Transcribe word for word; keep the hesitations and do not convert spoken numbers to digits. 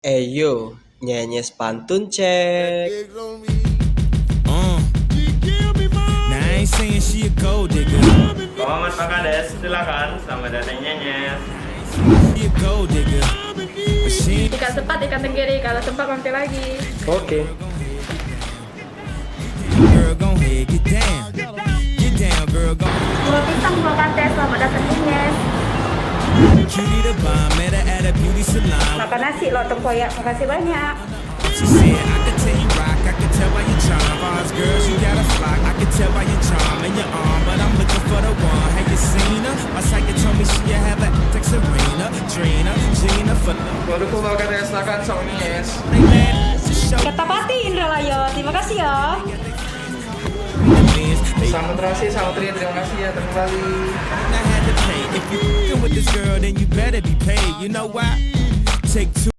Eh yo, nyenyes pantun cek. Uh. Now I ain't saying she a gold digger. Selamat Pak Kades, silakan. Selamat datang nyenyes. She a gold digger. But she ain't ikan sepat, ikan tenggiri. Kalau sempat mampir lagi. Oke. Girl, gon' head, get down. Get down, girl, gon' Buah pisang, buah kades, selamat datang nyenyes. Cutie the bomb, met her at a beauty salon. Makan nasi lo tempoyak, makasih banyak. She said, I could tell you rock, I could tell by your charm. Bars, girls, you got a flock. I could tell by your charm and your arm, but I'm looking for the one. Have you seen her? My psychic told me she have a like Serena, Trina, Gina, for Waduh, kok gak ada silakan sama nyenyes. They mad, just show Kata Pati Indralaya, terima kasih ya. Selamat terasi, selamat terima kasih ya, terima kasih. I had to pay. If you fucking with this girl, then you better be paid. You know why? Take two.